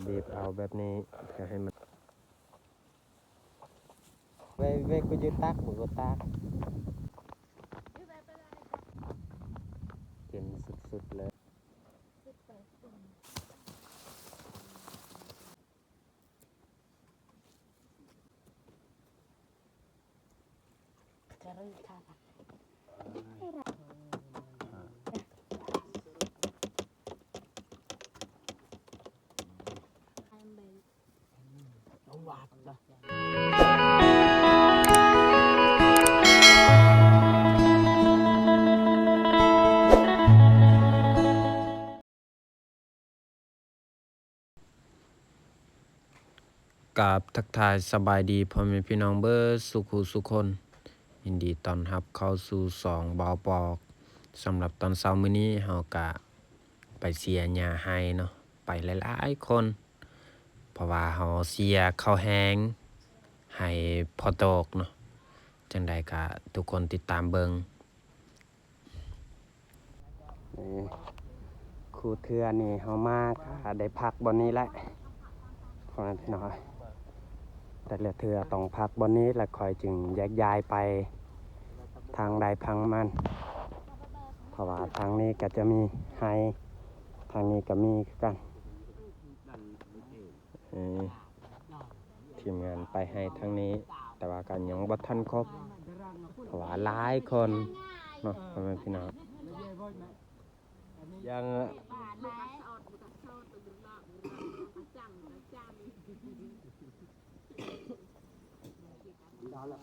ບີບເອົາແບບນີ້ ເພື່ອໃຫ້ມັນ ເວ ເວ ກູຢືນຕັກ ບໍ່ກໍຕັກ ເຢັນສຸດໆເລີຍ. ກາບທັກທາຍສະບາຍດີພໍ່ແມ່ພີ່ນ້ອງເບິດສູ່ຜູ້ສູ່ຄົນ, ຍິນດີຕ້ອນຮັບເຂົ້າສູ່ຊ່ອງບ່າວປອກ. ສຳລັບຕອນເຊົ້າມື້ນີ້ ເຮົາກະໄປເສຍຫຍ້າໄຮ່ເນາະ, ໄປຫຼາຍໆຄົນ ເພາະວ່າເຮົາເສຍເຂົ້າແຮງໃຫ້ພໍ່ຕອກເນາະ. ຈັ່ງໃດກະທຸກຄົນຕິດຕາມເບິ່ງ. ນີ້ ຄູ່ເທື່ອນີ້ເຮົາມາກະໄດ້ພັກບ່ອນນີ້ແຫຼະ ພໍ່ແມ່ພີ່ນ້ອງ. ແຕ່ລະເທື່ອຕ້ອງພັກບ່ອນນີ້ ແລ້ວຂ້ອຍຈຶ່ງແຍກຍ້າຍໄປທາງໃດທາງມັນ, ເພາະວ່າທາງນີ້ກະຈະມີໄຮ່ ທາງນີ້ກະມີຄືກັນ. ເອີ ທີມງານໄປໄຮ່ທາງນີ້ ແຕ່ວ່າກໍຍັງບໍ່ທັນຄົບ ເພາະວ່າຫຼາຍຄົນເນາະ ພໍ່ແມ່ພີ່ນ້ອງ. ຍັງ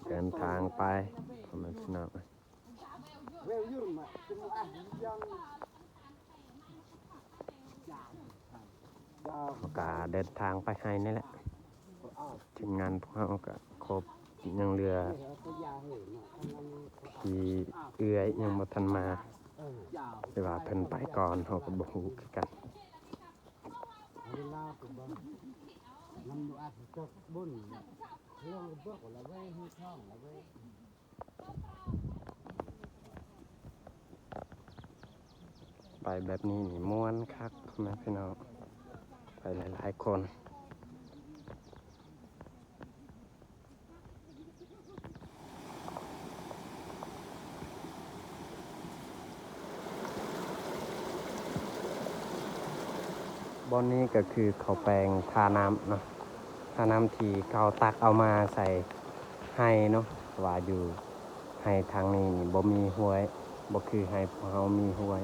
ເດີນທາງໄປ ພໍ່ແມ່ພີ່ນ້ອງ. ເຮົາກະເດີນທາງໄປໄຮ່ນີ້ແຫຼະ, ທີມງານພວກເຮົາກະຄົບ, ຍັງເຫຼືອພີ່ເອື້ອຍຍັງບໍ່ທັນມາ ຫຼືວ່າເພິ່ນໄປກ່ອນ ເຮົາກໍບໍ່ຮູ້ຄືກັນ. ໄປແບບນີ້ນີ້ມ່ວນຄັກ ພໍ່ແມ່ພີ່ນ້ອງ, ໄປຫຼາຍໆຄົນ. ບ່ອນນີ້ກໍຄືເຂົາແປງທ່ານ້ຳເນາະ, ທ່ານ້ຳທີ່ເຂົາຕັກເອົາມາໃສ່ໄຮ່ເນາະ, ເພາະວ່າຢູ່ໄຮ່ທາງນີ້ນີ້ບໍ່ມີຫ້ວຍ, ບໍ່ຄືໄຮ່ພວກເຮົາມີຫ້ວຍ,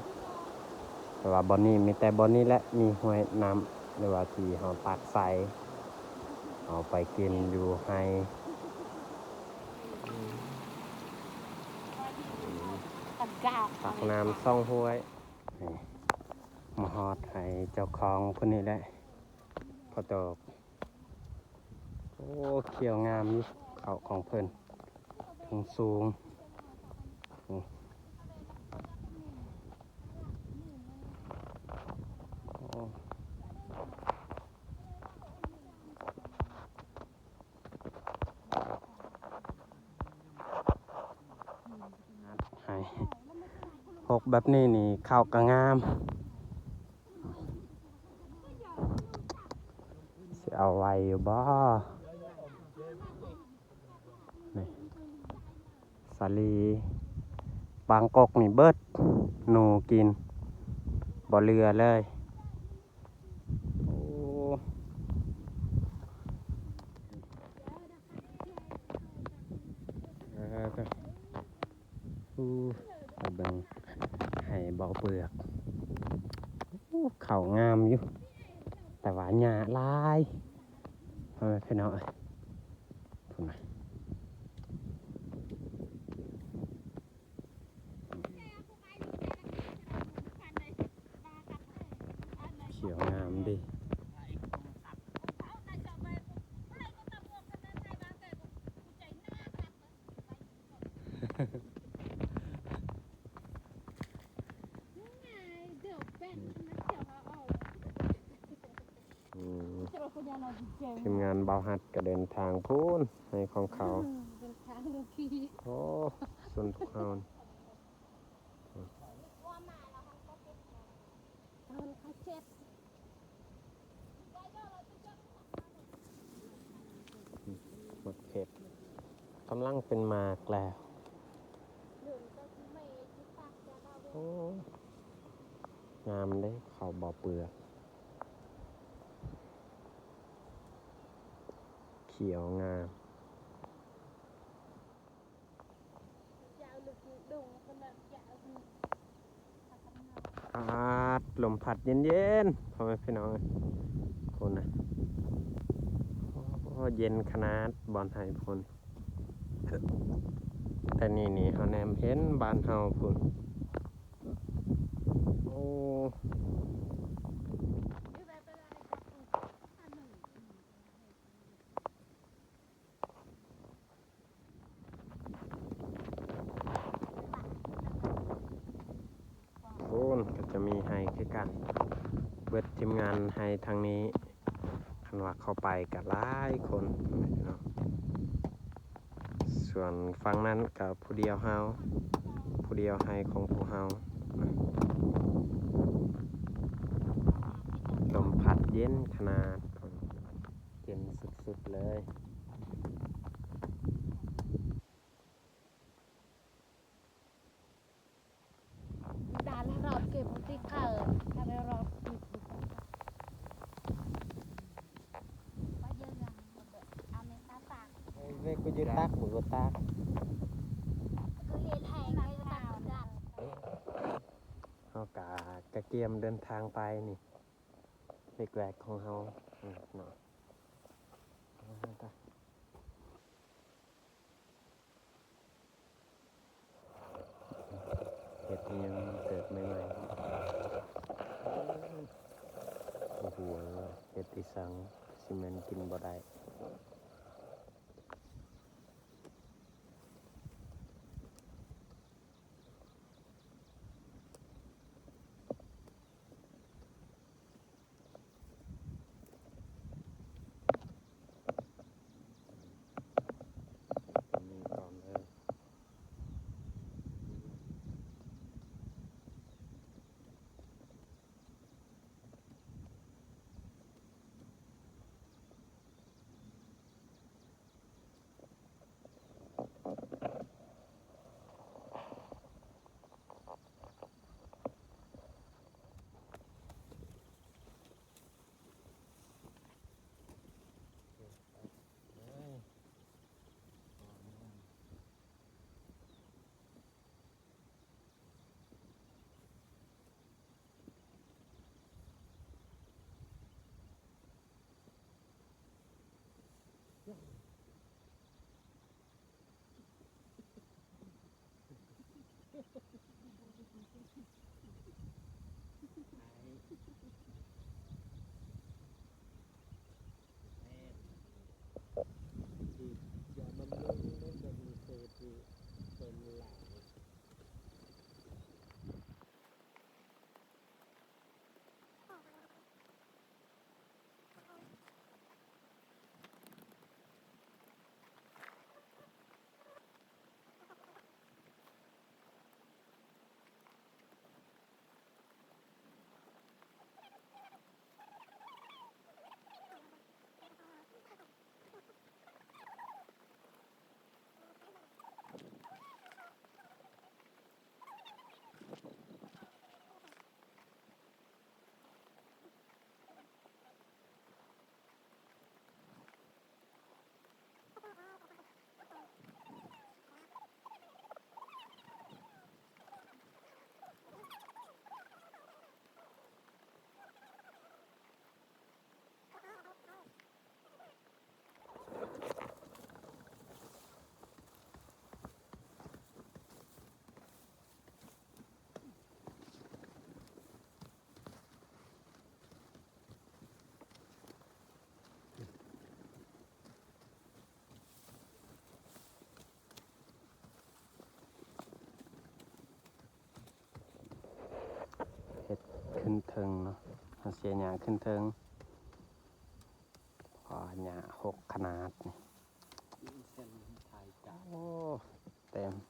ແຕ່ວ່າບ່ອນນີ້ມີແຕ່ບ່ອນນີ້ແຫຼະມີຫ້ວຍນ້ຳ ຫຼືວ່າທີ່ເຮົາຕັກໃສ່ ເອົາໄປກິນຢູ່ໄຮ່. ຕັກນ້ຳຊ່ອງຫ້ວຍ ນີ້ ມາຮອດໄຮ່ເຈົ້າຂອງເພິ່ນນີ້ແຫຼະ ພໍ່ຕອກ. ໂອ້ ຂຽວງາມຢູ່ ເຂົ້າຂອງເພິ່ນ ສູງໆ. ໂອ້ ໂອ້ ໃຫ້ ຫົກແບບນີ້ນີ້ ເຂົ້າກໍງາມ. ຊິເອົາໄວ້ຢູ່ບໍ່? ນີ້ ສາລີ ບາງກົກນີ້ເບິດ ໜູກິນ ບໍ່ເຫຼືອເລີຍ. ໂອ້ ອ່າ ໂອ້ ໄປເບິ່ງໄຮ່ເບົາເປືອກ. ໂອ້ ເຂົ້າງາມຢູ່ ແຕ່ວ່າຫຍ້າຫຼາຍ ເອີ ພີ່ນ້ອງເອີຍ ພຸ້ນນະ. ຂຽວງາມເດ. ອືມ ທີມງານບ່າວຮັດກໍເດີນທາງພຸ້ນ ໃຫ້ຂອງເຂົາ ອືມ ເດີນທາງເດີນທີ່ ໂອ້ ສ່ວນພວກເຮົາ ເຂົາເຈັບ. ກຳລັງເປັນໝາກແລ້ວ. ໂອ້ ງາມເດ້ ເຂົ້າບໍ່ເປືອກ ຂຽວງາມ. ອາດ ລົມພັດເຢັນໆ ພໍ່ແມ່ພີ່ນ້ອງເອີຍ ພຸ້ນນະ. ໂອ້ ເຢັນຂະໜາດ ບ່ອນໄຮ່ພຸ້ນ. ແຕ່ນີ້ນີ້ ເຮົາແນມເຫັນບ້ານເຮົາພຸ້ນ. ໂອ້ ພຸ້ນກໍຈະມີໄຮ່ຄືກັນ ເບິດທີມງານໄຮ່ທາງນີ້. ຄັນວ່າເຂົ້າໄປກໍຫຼາຍຄົນເນາະ. ສ່ວນຝັ່ງນັ້ນກໍຜູ້ດຽວເຮົາ ຜູ້ດຽວໄຮ່ຂອງພວກເຮົາ. ລົມພັດເຢັນຂະໜາດ ເຢັນສຸດໆເລີຍ. ດາລະເຮົາເກັບຕິກເກີ ຖ້າແມ່ນເຮົາຕິດ ເວກກູຢືນຕັກ ບໍ່ກໍຕັກ ເຮົາກະກະກຽມເດີນທາງໄປນີ້ ເລັກແວກຂອງເຮົາເນາະ. ເຮັດອີ່ຫຍັງເກີດໃໝ່ໆ ບໍ່ຮູ້ວ່າເຮັດອີ່ສັງ ຊິແມ່ນກິນບໍ່ໄດ້. ເຮັດຂຶ້ນເທິງເນາະ ເຮົາເສຍຫຍ້າຂຶ້ນເທິງ ເພາະຫຍ້າຫົກຂະໜາດນີ້. ໂອ້ ເຕັມ. ເ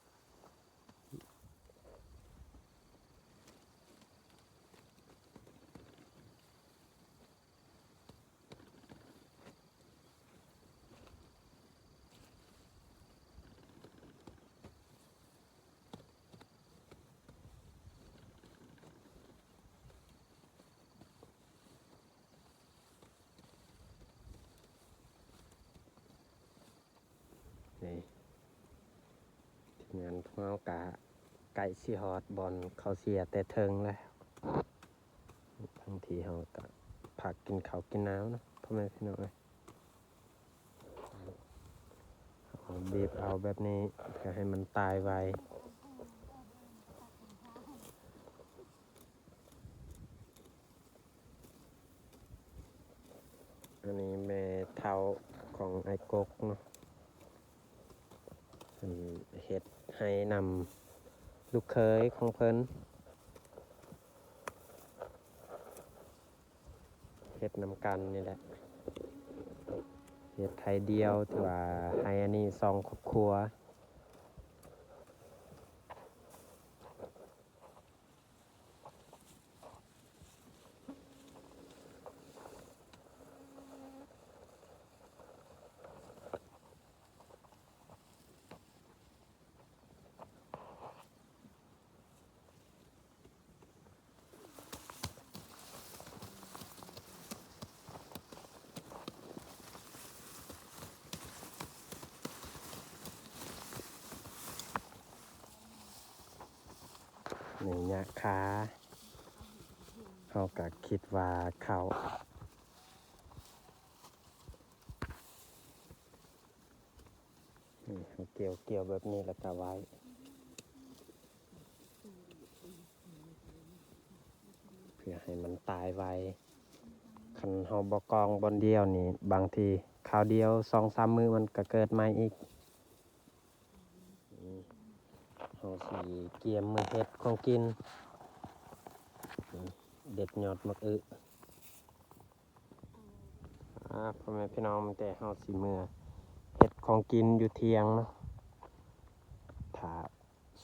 ກ້ຊິຮອດບ່ອນເຂົາເສຍແຕ່ເທິງແລ້ວ. ບາງທີເຮົາກໍພັກກິນເຂົ້າກິນນ້ຳເນາະ ພໍ່ແມ່ພີ່ນ້ອງເອີຍ. ເຮົາບີບເອົາແບບນີ້ເພື່ອໃຫ້ມັນຕາຍໄວ. ອັນນີ້ແມ່ເຖົ້າຂອງອ້າຍກົກເນາະ ເພິ່ນເຮັດໄຮ່ນຳລູກເຂີຍຂອງເພິ່ນ ເຮັດນຳກັນນີ້ແຫຼະ ເຮັດໄຮ່ດຽວ ຖືວ່າໄຮ່ອັນນີ້ສອງຄອບຄົວ. ໃນໄລຍະຄາ ເຮົາກໍຄິດວ່າເຂົ້າ ນີ້ ເຮົາກ່ຽວ ກ່ຽວແບບນີ້ແລ້ວກໍໄວ້ ເພື່ອໃຫ້ມັນຕາຍໄວ. ຄັນເຮົາບໍ່ກອງບ່ອນດຽວນີ້ ບາງທີຄາວດຽວສອງສາມມື້ມັນກໍເກີດໃໝ່ອີກ. ເຮົາຊິກຽມມາເຮັດຂອງກິນ ເດັດຍອດໝາກອຶ. ອາ ພໍ່ແມ່ພີ່ນ້ອງ ແຕ່ເຮົາຊິເມືອເຮັດຂອງກິນຢູ່ທ່ຽງເນາະ ຖ້າ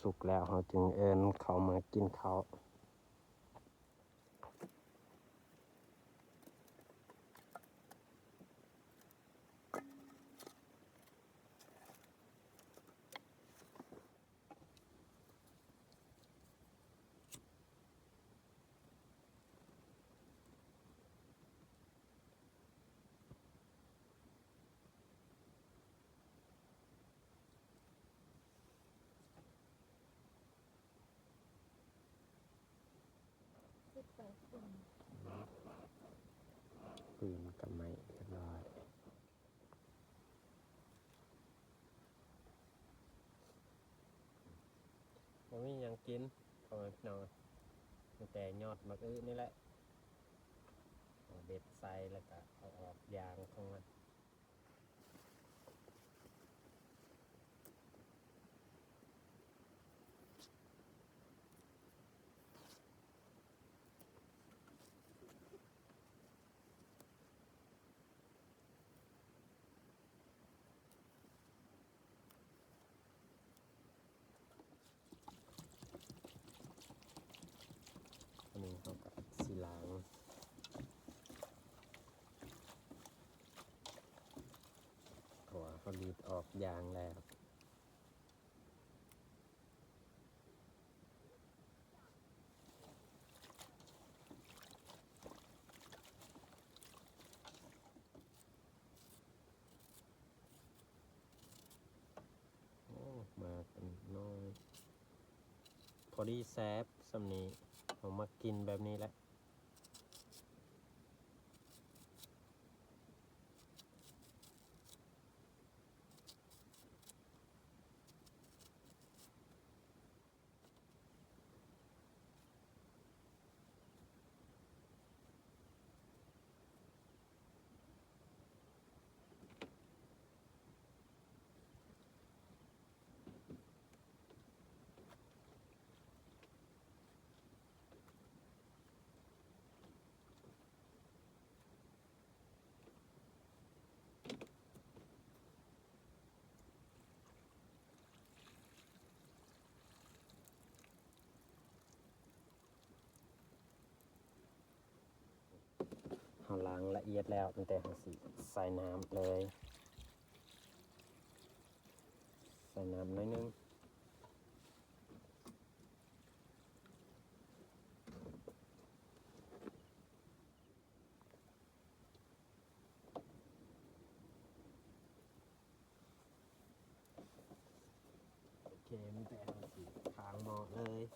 ສຸກແລ້ວເຮົາຈຶ່ງເອີ້ນເຂົາມາກິນເຂົ້າ. ຟືນມັນກໍໄໝ້ຮຽບຮ້ອຍ. ບໍ່ມີຫຍັງກິນ ພໍ່ແມ່ພີ່ນ້ອງ ມີແຕ່ຍອດໝາກອຶນີ້ແຫຼະ ເອົາເບັດໃສ່ ແລ້ວກະເອົາອອກຢາງຂອງມັນ. ອັນນີ້ເຮົາກໍຊິລ້າງ ເພາະວ່າເຮົາລີດອອກຢາງແລ້ວ. ໂອ້ ໝາກນ້ອຍ ພໍດີແຊບສ່ຳນີ້ ເຮົາມັກກິນແບບນີ້ແຫຼະ. ເຮົາລ້າງລະອຽດແລ້ວ ມີແຕ່ເຮົາຊິໃສ່ນ້ຳເລີຍ ໃສ່ນ້ຳໜ້ອຍໜຶ່ງ. ໂອເຄ ມີແຕ່ເຮົາຊິຄ້າງໝໍ້ ອອກເລີຍ.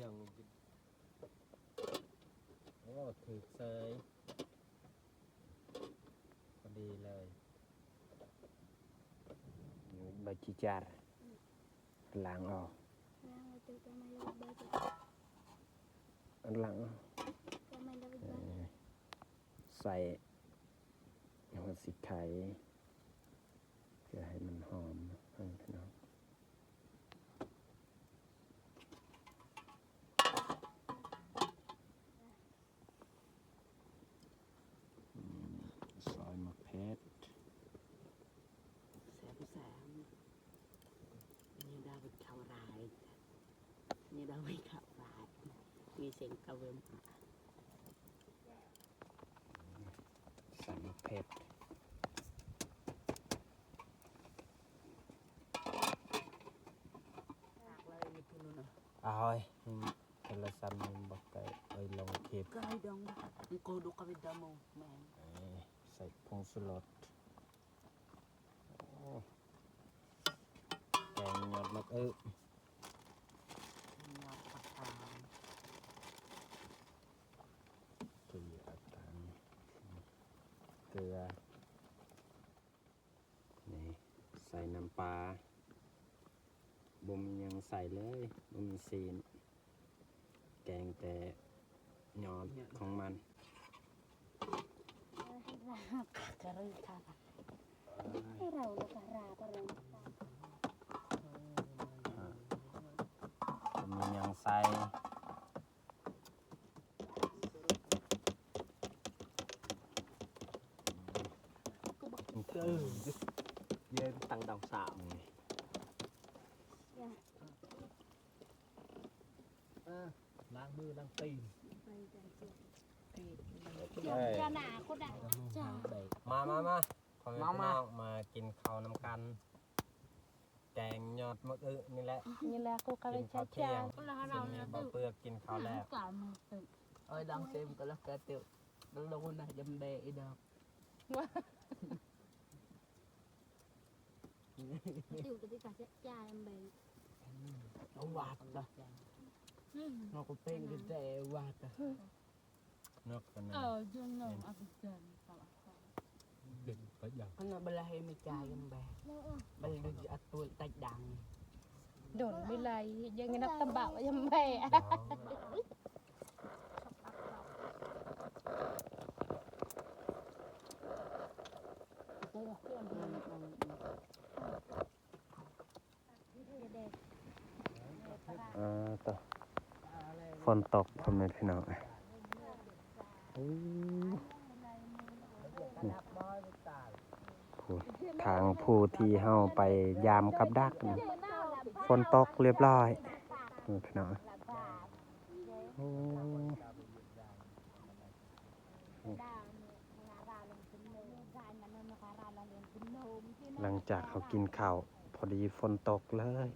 ຢ່າງ ໂອ້ ຖືກເຊີຍ ພໍດີເລີຍ. ໃບຈີຈາດ ອືມ ລ້າງອອກ ລ້າງອອກ ລ້າງອອກ ເອີ ໃສ່ຫົວສີໄຄ ເພື່ອໃຫ້ມັນຫອມ ເອີ ພີ່ນ້ອງ. ອືມ ຊອຍໝາກເຜັດ ແຊບໆ ນີ້ດາວໄປເຂົ້າຮ້ານ ນີ້ດາວໄປເຂົ້າຮ້ານ ມີເສັງກະເວີມ ໃສ່ໝາກເຜັດ ອາຍ ໂທລະສັບມັນບໍ່ໄດ້ເອົາລົງຄລິບ ກາຍດອງ ມັນໂກດຸກະວິດດາໂມ ແມ່ນ ເອີ ໃສ່ຜົງຊູລົດ ໂອ້ ແກງຍອດໝາກອຶ ຍອດຜັກກາດ ເກືອ ຜັກກາດ ເກືອ ນີ້ໃສ່ນ້ຳປາ ບໍ່ມີຫຍັງໃສ່ເລີຍ ບໍ່ມີຊີ້ນ ແກງແຕ່ຍອດຂອງມັນ ກະເລີຍ ບໍ່ມີຫຍັງໃສ່. ເອີ ເຢັນຕັ້ງດອງສາມນີ້ ເອີ ລ້າງມືລ້າງຕີນ ມາ ມາ ມາ ພໍ່ແມ່ພີ່ນ້ອງ ມາກິນເຂົ້ານຳກັນ. ແກງຍອດໝາກອຶນີ້ແຫຼະ ນີ້ແຫຼະ ກູກະເລີຍຈະຈາງ ກິນເຂົ້າທ່ຽງ ຊິມີບໍ່ເປືອກກິນເຂົ້າແລ້ວ ເອີຍ ດັງເຕັມກະລະກະຕິວ ລະໂລນະ ຢຳແບອີດອກ ຕິວກະຕິກະຈາຍຢຳແບ ອາວັດ ອືມ ນອກກະເປັນກະແຈ ອາວັດ ນອກກະນັ້ນ ເອີ ອັນນັ້ນ ເປັນກະຢ່າງ ອັນນັ້ນ ບະລາເຮມະຈາຍຳແບ ບະລາເຮມະຈາຍ ອັດໂຕຍ ຕັດດັງ ດົນວິໄລ ຍັງນັບຕຳບາວ ຍຳແບ ເອີ ໂຕ ຝົນຕົກ ພໍ່ແມ່ພີ່ນ້ອງ ໂອ້ ທາງຜູ້ທີ່ເຮົາໄປຢາມກັບດັກ ຝົນຕົກລຽບລ້ອຍ ພີ່ນ້ອງ ໂອ້. ຫຼັງຈາກເຮົາກິນເຂົ້າ ພໍດີຝົນຕົກເລີຍ